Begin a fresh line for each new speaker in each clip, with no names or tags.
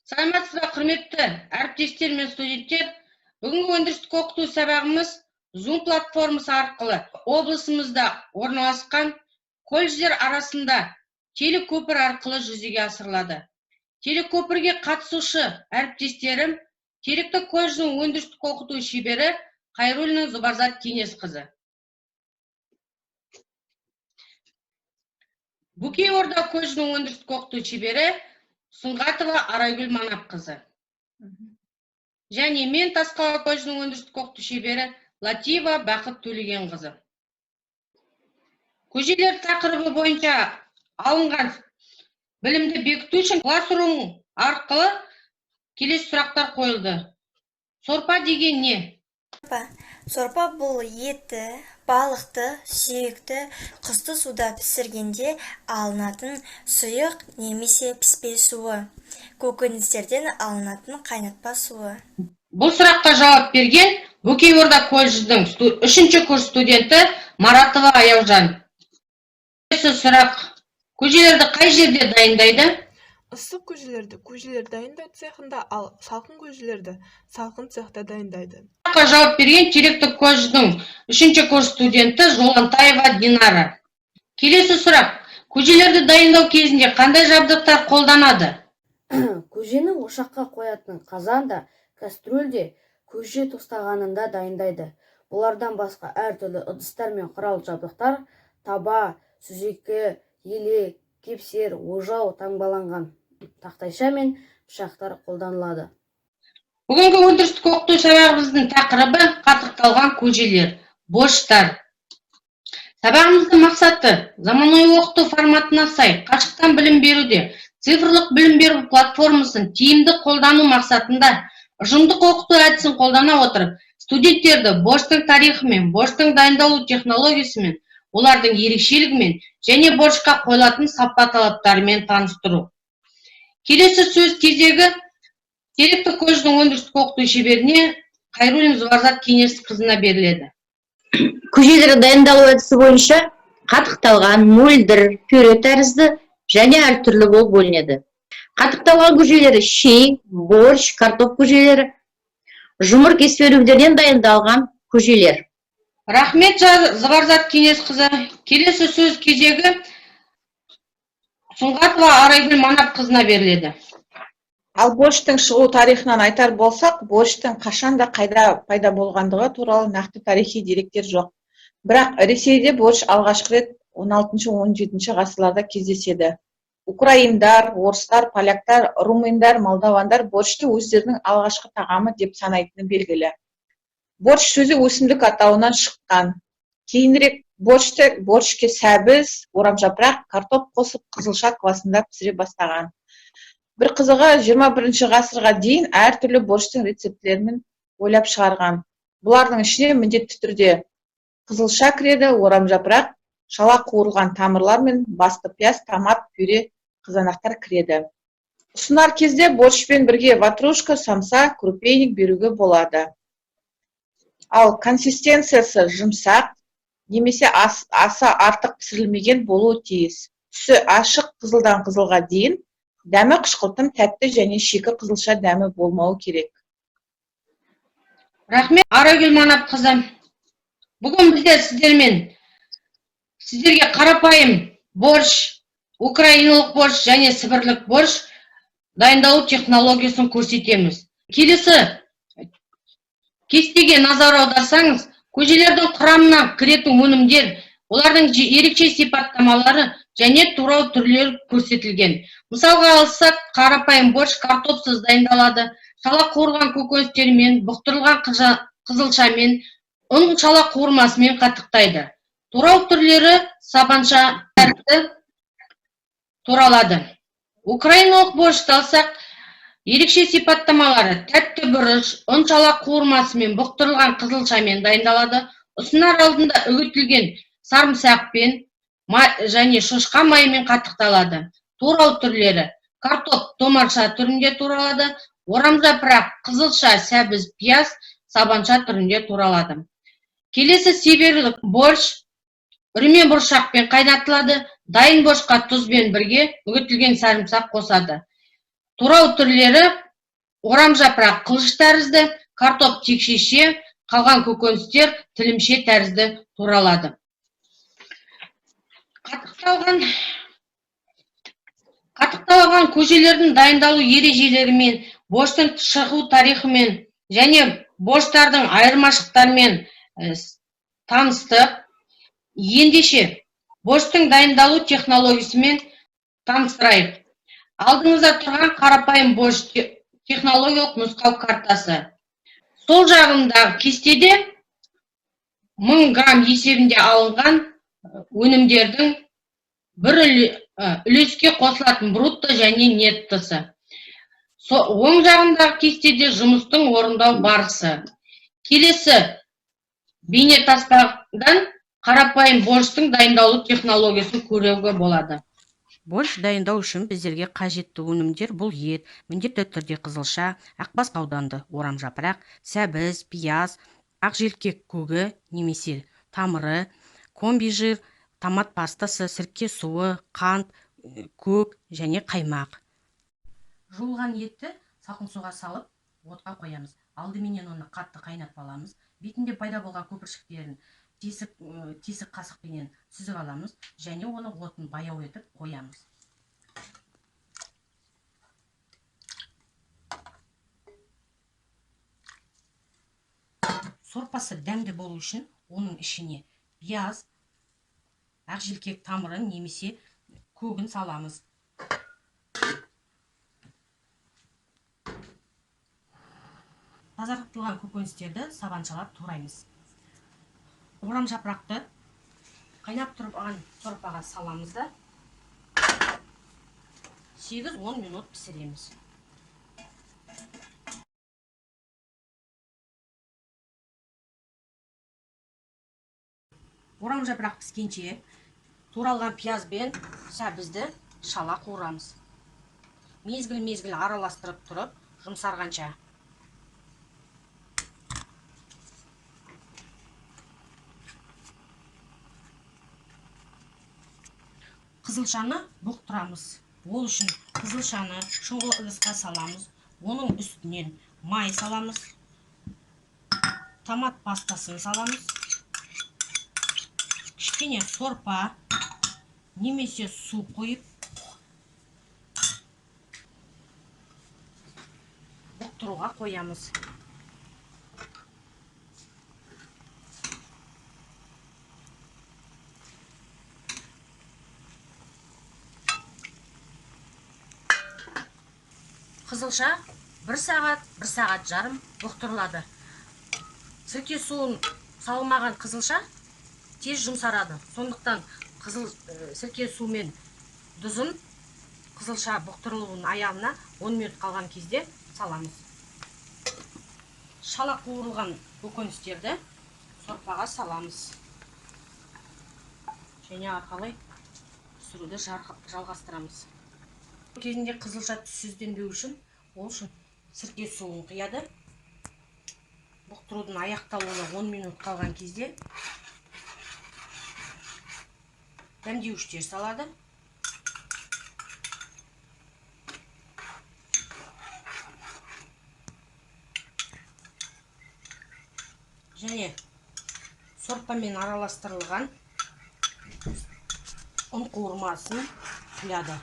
Саламатсыз ба, құрметті әріптестер мен студенттер! Бүгінгі өндірістік оқыту сабағымыз Zoom платформасы арқылы облысымызда орналасқан колледждер арасында телекөпір арқылы жүзеге асырылады. Телекөпірге қатысушы әріптестерім: Теректі колледжінің өндірістік оқыту шебері Қайруллина Зубарзат Кеңесқызы, Бөкей Орда колледжінің өндірістік оқыту шебері Сұңғатова Арайгүл Манапқызы және мен, Тасқала колледжінің өндірістік оқыту шебері Латиева Бақыт Төлегенқызы. Көжелер тақырыбы бойынша алынған білімді бекіту үшін Classroom арқылы келесі сұрақтар қойылды. Сорпа деген не?
Сорпа – бұл етті, балықты, сүйекті, құсты суда пісіргенде алынатын сұйық немесе піспе суы, көкөністерден алынатын қайнатпа суы.
Бұл сұраққа жауап берген Бөкей Орда колледжінің үшінші курс студенті Маратова Аяужан. Келесі сұрақ: көжелерді қай жерде дайындайды?
Ыстық көжелерді көжелер дайындау цехында, ал салқын көжелерді салқын цехта дайындайды.
Сұраққа жауап берген Теректі колледжінің үшінші курс студенті Жолантаева Динара. Келесі сұрақ: көжелерді дайындау кезінде қандай жабдықтар қолданады?
Көжені ошаққа қоятын қазан да, кастрюль де, көже тостағанында дайындайды. Бұлардан басқа әртүрлі ыдыстар мен құрал-жабдықтар: таба, сүзекі, елек, кепсер, ожау, таңбаланған тақтайша мен пышақтар қолданылады.
Бүгінгі өндірістік оқыту сабағымыздың тақырыбы: қатықталған көжелер, борщтар. Сабағымыздың мақсаты: заманауи оқыту форматына сай қашықтан білім беруде цифрлық білім беру платформасын тиімді қолдану мақсатында ұжымдық оқыту әдісін қолдана отырып, студенттерді борщтың тарихымен, борщтың дайындалу технологиясымен, олардың ерекшелігімен және борщқа қойылатын сапа талаптарымен таныстыру. Келесі сөз кезегі Теректі колледжінің өндірістік оқыту шеберіне Қайруллина Зубарзат Кеңесқызына беріледі.
Көжелер дайындалу әдісі бойынша қатықталған, мөлдір, пюре тәрізді және әртүрлі болып бөлінеді. Қатықталған көжелері: щи, борщ, картоп көжелері, жұмыр кеспе дайындалған көжелер.
Рахмет, Зубарзат Кеңесқызы. Келесі сөз кезегі Сұңғатова Арайгүл Манапқызына беріледі.
Ал борщтың шығу тарихынан айтар болсақ, борщтың қашан да қайда пайда болғандығы туралы нақты тарихи деректер жоқ. Бірақ Ресейде борщ алғашқы рет 16-17 ғасырларда кездеседі. Украиндар, орыстар, поляктар, румындар, молдавандар борщты өздерінің алғашқы тағамы деп санайтыны белгілі. Борщ сөзі өсімдік атауынан шыққан. Кейінірек борщты борщке сәбіз, орамжапырақ, картоп қосып, қызылша квасында пісіре бастаған. Бір қызығы, 21 ғасырға дейін әртүрлі борщтың рецептілерін ойлап шығарған. Бұлардың ішіне міндетті түрде қызылша кіреді, орамжапырақ, шала қуырылған тамырлар мен басты пияз, томат, пюре, қызанақтар кіреді. Ұсынар кезде борщпен бірге ватрушка, самса, крупеник беруге болады. Ал консистенциясы жұмсақ немесе аса артық пісірілмеген болуы тиіс. Түсі ашық қызылдан қызылға дейін, дәмі қышқылтым тәтті және шикі қызылша дәмі болмауы керек.
Рахмет, Арайгүл Манапқызы. Бүгін біздер сіздерге қарапайым борщ, украиналық борщ және сібірлік борщ дайындалу технологиясын көрсетеміз. Келесі кестеге назар аударсаңыз, көжелердің құрамына кіретін өнімдер, олардың ерекше сипаттамалары және турау түрлері көрсетілген. Мысалға алсақ, қарапайым борщ картопсыз дайындалады. Шала қуырған көкөністермен, бұқтырылған қызылшамен, ұн шала қуырмасымен қатықтайды. Турау түрлері сабанша тәрізді туралады. Украиналық борщты алсақ, ерекше сипаттамалары: тәтті бұрыш, ұн шала қуырмасымен, бұқтырылған қызылшамен дайындалады. Ұсынар алдында үгітілген сарымсақпен және шошқа майымен қатықталады. Турау түрлері: картоп томарша түрінде туралады, орамжапырақ, қызылша, сәбіз, пияз сабанша түрінде туралады. Келесі сибирлік борщ үрме бұршақпен қайнатылады. Дайын борщқа тұзбен бірге үгітілген сарымсақ қосады. Турау түрлері орамжапырақ қылыш тәрізді, картоп текшеше, қалған көкөністер тілімше тәрізді туралады. Қатықталған көжелердің дайындалу ережелерімен, борщтың шығу тарихымен және борщтардың айырмашылықтарымен таныстық. Ендеше, борщтың дайындалу технологиясымен таныстырайық. Алдыңызда тұрған қарапайым борщ технологиялық нұсқау картасы. Сол жағындағы кестеде 1000 грамм есебінде алынған өнімдердің бір үлеске қосылатын брутто және неттосы. Оң жағындағы кестеде жұмыстың орындау барысы. Келесі бейне таспадан қарапайым борщтың дайындалу технологиясын көруге болады.
Борщ дайындау үшін біздерге қажетті өнімдер бұл ет, міндетті түрде қызылша, ақбас қауданды, орам жапырақ, сәбіз, пияз, ақ желкек көгі немесе тамыры, комбижир, томат пастасы, сірке суы, қант, көк және қаймақ. Жуылған етті салқын суға салып отқа қоямыз. Алдыменен оны қатты қайнатып аламыз. Бетінде пайда болған көпіршіктерін тесік қасықпенен сүзіп аламыз және оны отын баяу етіп қоямыз. Сорпасы дәмді болу үшін оның ішіне пияз, ақ желкек тамырын немесе көгін саламыз. Тазартылған көкөністерді сабаншалап тураймыз. Орам жапырақты қайнап тұрып алған сорпаға саламыз да 8-10 минут пісіреміз. Орам жапырақ піскенше туралған пияз бен сәбізді шала қуырамыз. Мезгіл-мезгіл араластырып тұрып, жұмсарғанша. Қызылшаны бұқтырамыз. Ол үшін қызылшаны шұңғыл ыдысқа саламыз. Оның үстінен май саламыз. Томат пастасын саламыз. Кішкене сорпа немесе су қойып бұқтыруға қоямыз. Қызылша 1 сағат, 1 сағат жарым бұқтырылады. Сірке суын салмаған қызылша тез жұмсарады. Сондықтан сірке су мен тұзын қызылша бұқтырылуының аяғына 10 минут қалған кезде саламыз. Шала қуырылған көкөністерді сорпаға саламыз. Және арқалай пісіруді жалғастырамыз. Кезінде қызылша түссізденбеу үшін ол үшін сірке суын құяды. Бұқтырудың аяқталуына 10 минут қалған кезде дәмдеуіштер салады. Және сорпамен араластырылған ұн қуырмасын құяды.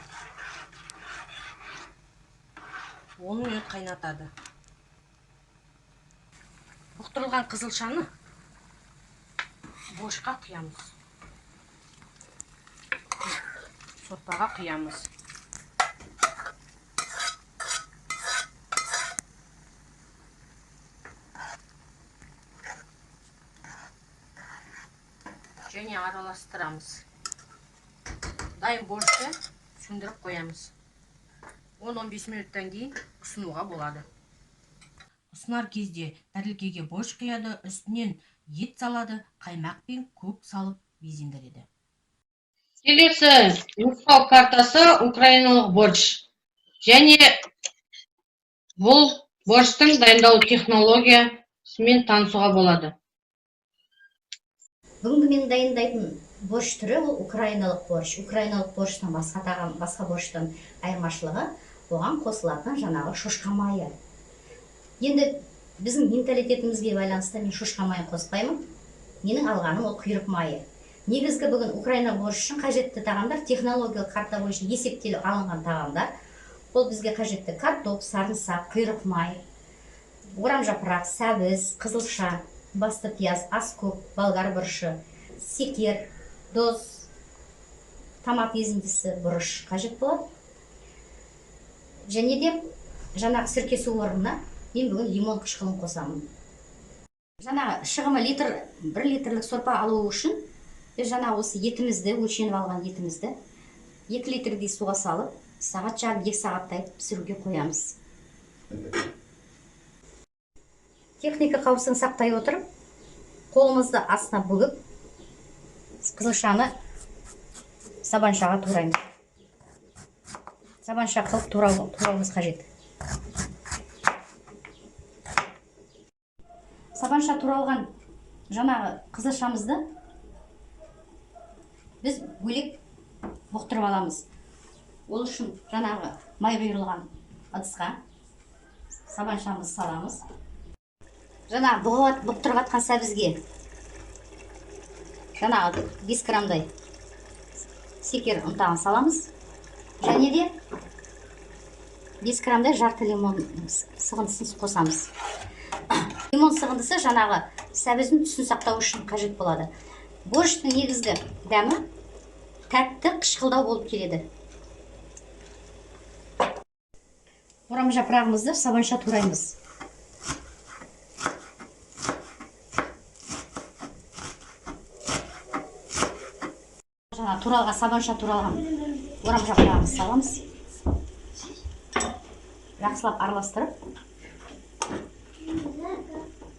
10 минут қайнатады. Бұқтырылған қызылшаны борщқа құямыз. Сорпаға құямыз. Және араластырамыз. Дайын борщты сөндіріп қоямыз. 10-15 минуттан кейін ұсынуға болады. Ұсынар кезде тәрелкеге борщ құяды, үстінен ет салады, қаймақ пен көк салып безендіреді.
Келесі нұсқау картасы украиналық борщ. Және бұл борщтың дайындалу технологиясымен танысуға болады.
Бүгінгі мен дайындайтын борщ түрі ол украиналық борщ. Украиналық борщтан басқа тағам, басқа борщтан айырмашылығы, Оған қосылатын жаңағы шошқа майы. Енді біздің менталитетімізге байланысты мен шошқа майын қоспаймын. Менің алғаным ол құйрық майы. Негізгі бүгін Украина борщ үшін қажетті тағамдар технологиялық карта бойынша есептеліп алынған тағамдар. Ол бізге қажетті картоп, сарымсақ, құйрық май, орам жапырақ, сәбіз, қызылша, басты пияз, аскөк, болгар бұрышы, секер, тұз, томат езіндісі, бұрыш қажет болады. Және де жаңағы сірке су орнына мен бүгін лимон қышқылын қосамын. Жаңағы шығымы литр, 1 литрлік сорпа алу үшін біз жаңа осы етімізді, өлшеніп алған етімізді 2 литрдей суға салып, сағат жарым, 2 сағаттай пісіруге қоямыз. Техника қауіпсіздігін сақтай отырып, қолымызды астына бүгіп, қызылшаны сабаншаға тураймыз. Сабанша қылып турауымыз қажет. Сабанша туралған жаңағы қызылшамызды біз бөлек бұқтырып аламыз. Ол үшін жаңағы май құйылған ыдысқа сабаншамызды саламыз. Жаңағы бұқтырып атқан сәбізге жаңағы 5 граммдай секер ұнтағын саламыз. Және де 5 граммдай жарты лимон сығындысын қосамыз. Лимон сығындысы жаңағы сәбіздің түсін сақтау үшін қажет болады. Борщтың негізгі дәмі тәтті қышқылдау болып келеді. Орам жапырағымызды сабанша тураймыз. Жаңа туралған, сабанша туралған орам жапырағымызды саламыз. Жақсылап араластырып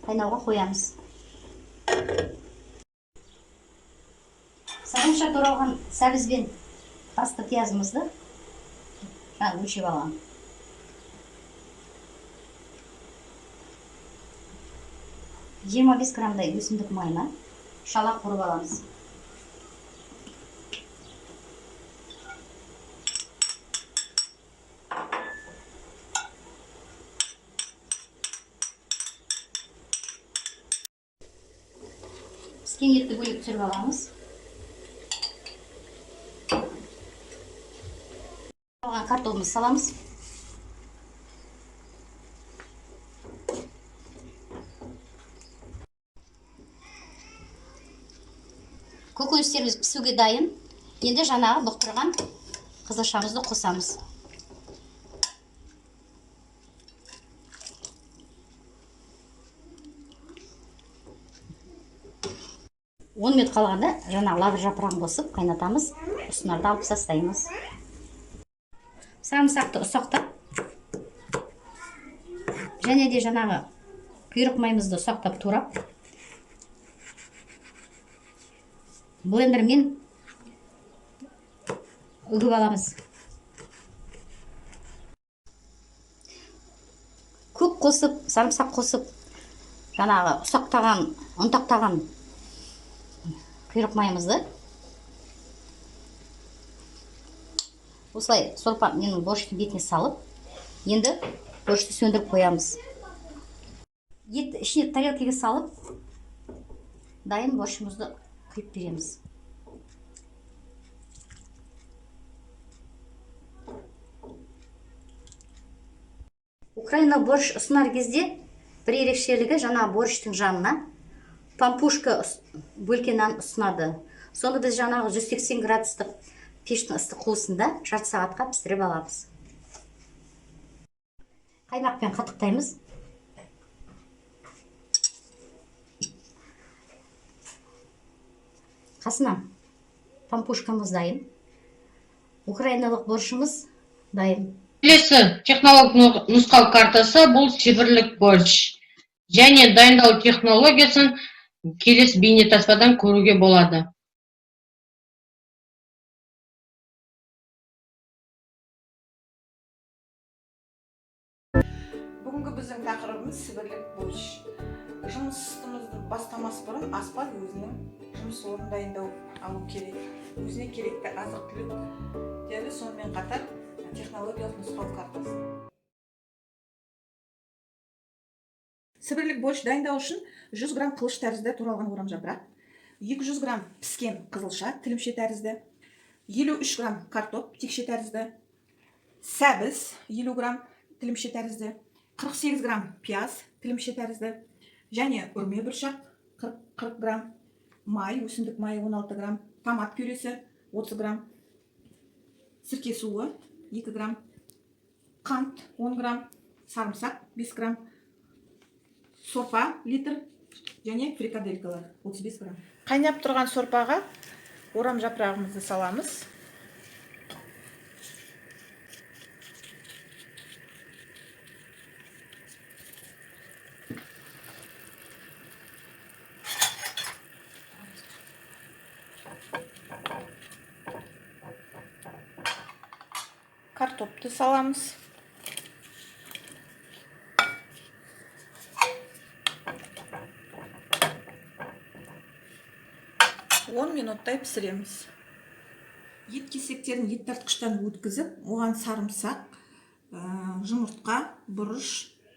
қайнауға қоямыз. Сабанша туралған сәбіз бен басты пиязымызды жаңа өлшеп алған. 25 граммдай өсімдік майына шала қуырып аламыз. Піскен етті бөлек түсіріп аламыз. Алған картобымызды саламыз. Көкөністеріміз пісуге дайын. Енді жаңағы бұқтырған қызылшамызды қосамыз. Он минут қалғанда жаңағы лавр жапырағын қосып қайнатамыз. Ұсынарды алып тастаймыз. Сарымсақты ұсақтап және де жаңағы құйрық майымызды ұсақтап турап блендермен үгіп аламыз. Көк қосып, сарымсақ қосып, жаңағы ұсақтаған, ұнтақтаған құйрық майымызды осылай сорпа менің борщтың бетіне салып, енді борщты сөндіріп қоямыз. Етті ішіне тарелкаға салып, дайын борщымызды құйып береміз. Украина борщ ұсынар кезде бір ерекшелігі жаңа борщтың жанына пампушка бөлке нан ұсынады. Соны біз жаңағы 180 градустық пештің ыстық қуысында жарты сағатқа пісіріп аламыз. Қаймақпен қатықтаймыз. Қасына пампушкамыз дайын. Украиналық борщымыз дайын.
Келесі технологиялық нұсқау картасы бұл сібірлік борщ. Және дайындау технологиясын келесі бейнетаспадан көруге болады.
Бүгінгі біздің тақырыбымыз сібірлік борщ. Жұмысымызды бастамас бұрын аспаз өзінің жұмыс орнын дайындау алу керек. Өзіне керекті азық-түліктерді, сонымен қатар Технологиялық нұсқау картасы. Сібірлік борщ дайындау үшін 100 грамм қылыш тәрізді туралған орам жапырақ, 200 грамм піскен қызылша тілімше тәрізді, 53 грамм картоп текше тәрізді, сәбіз 50 грамм тілімше тәрізді, 48 грамм пияз тілімше тәрізді және үрме бұршақ 40 грамм, май, өсімдік майы 16 грамм, томат пюресі 30 грамм, сірке суы 2 грамм, қант 10 грамм, сарымсақ 5 грамм, сорпа литр және фрикаделькалар 35 грамм. Қайнап тұрған сорпаға орам жапырағымызды саламыз. Картопты саламыз. 10 минуттай пісіреміз. Ет кесектерін ет тартқыштан өткізіп, оған сарымсақ, жұмыртқа, бұрыш,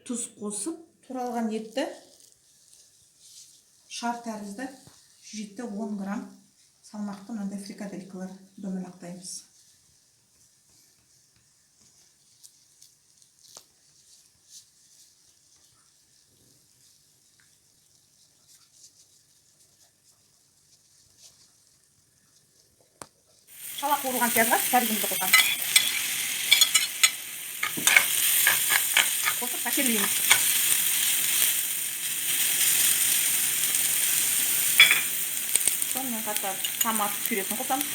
тұз қосып, туралған етті шар тәрізді 7-10 грамм салмақты мынандай фрикаделькалар домалақтаймыз. Шала қуырылған пиязға сәбізімізді қосамыз. Қосып пәсерлейміз. Сонымен қатар томат пюресін қосамыз.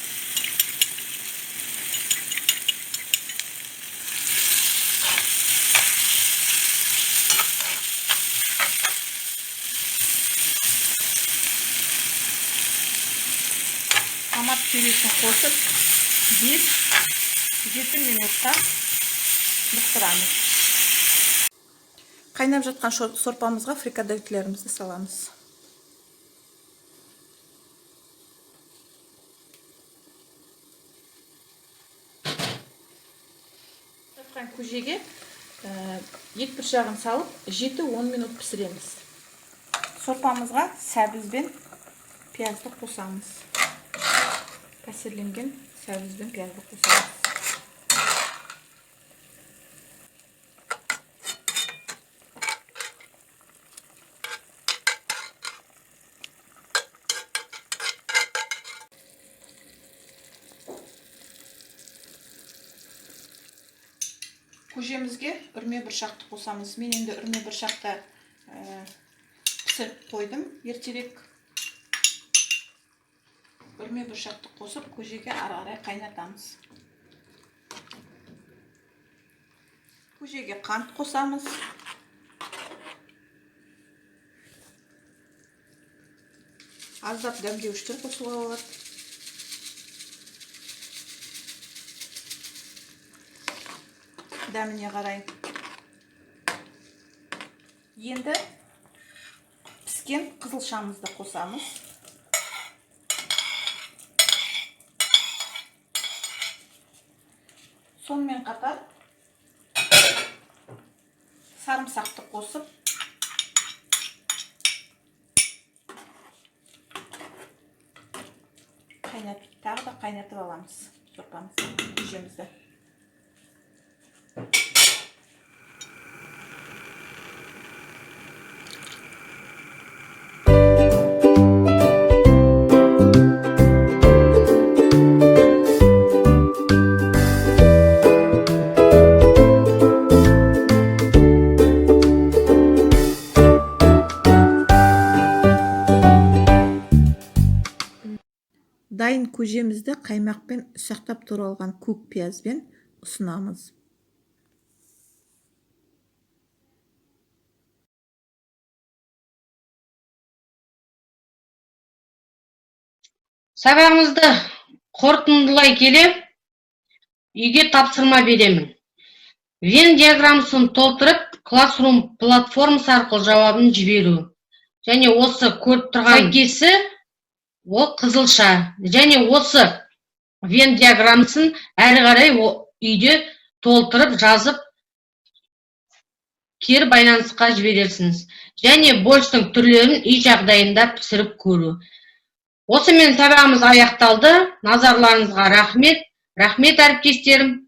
Томат пюресін қосып 5-7 минутқа бұқтырамыз. Қайнап жатқан сорпамызға фрикаделькалерімізді саламыз. Жатқан көжеге ет бұршағын салып 7-10 минут пісіреміз. Сорпамызға сәбіз бен пиязды қосамыз. Пәсерленген сәбіз бен пиязды қосамыз. Көжемізге үрме бұршақты қосамыз. Мен енді үрме бұршақты пісіріп қойдым ертерек. Үрме бұршақты қосып көжеге ары қарай қайнатамыз. Көжеге қант қосамыз. Аздап дәмдеуіштер қосуға болады. Дәміне қарай. Енді піскен қызылшамызды қосамыз. Сонымен қатар сарымсақты қосып тағы да қайнатып аламыз сорпамызды, көжемізді. Дайын көжемізді қаймақпен ұсақтап туралған көк пиязбен ұсынамыз.
Сабағымызды қорытындылай келе үйге тапсырма беремін. Венн диаграммасын толтырып, Classroom платформасы арқылы жауабын жіберу. Және осы көріп тұрған сәйкесі ол қызылша. Және осы Венн диаграммасын әрі қарай үйде Толтырып жазып, кері байланысқа жібересіңіз. Және борщтың түрлерін үй жағдайында пісіріп көру. Осымен сабағымыз аяқталды. Назарларыңызға рахмет. Рахмет, әріптестерім.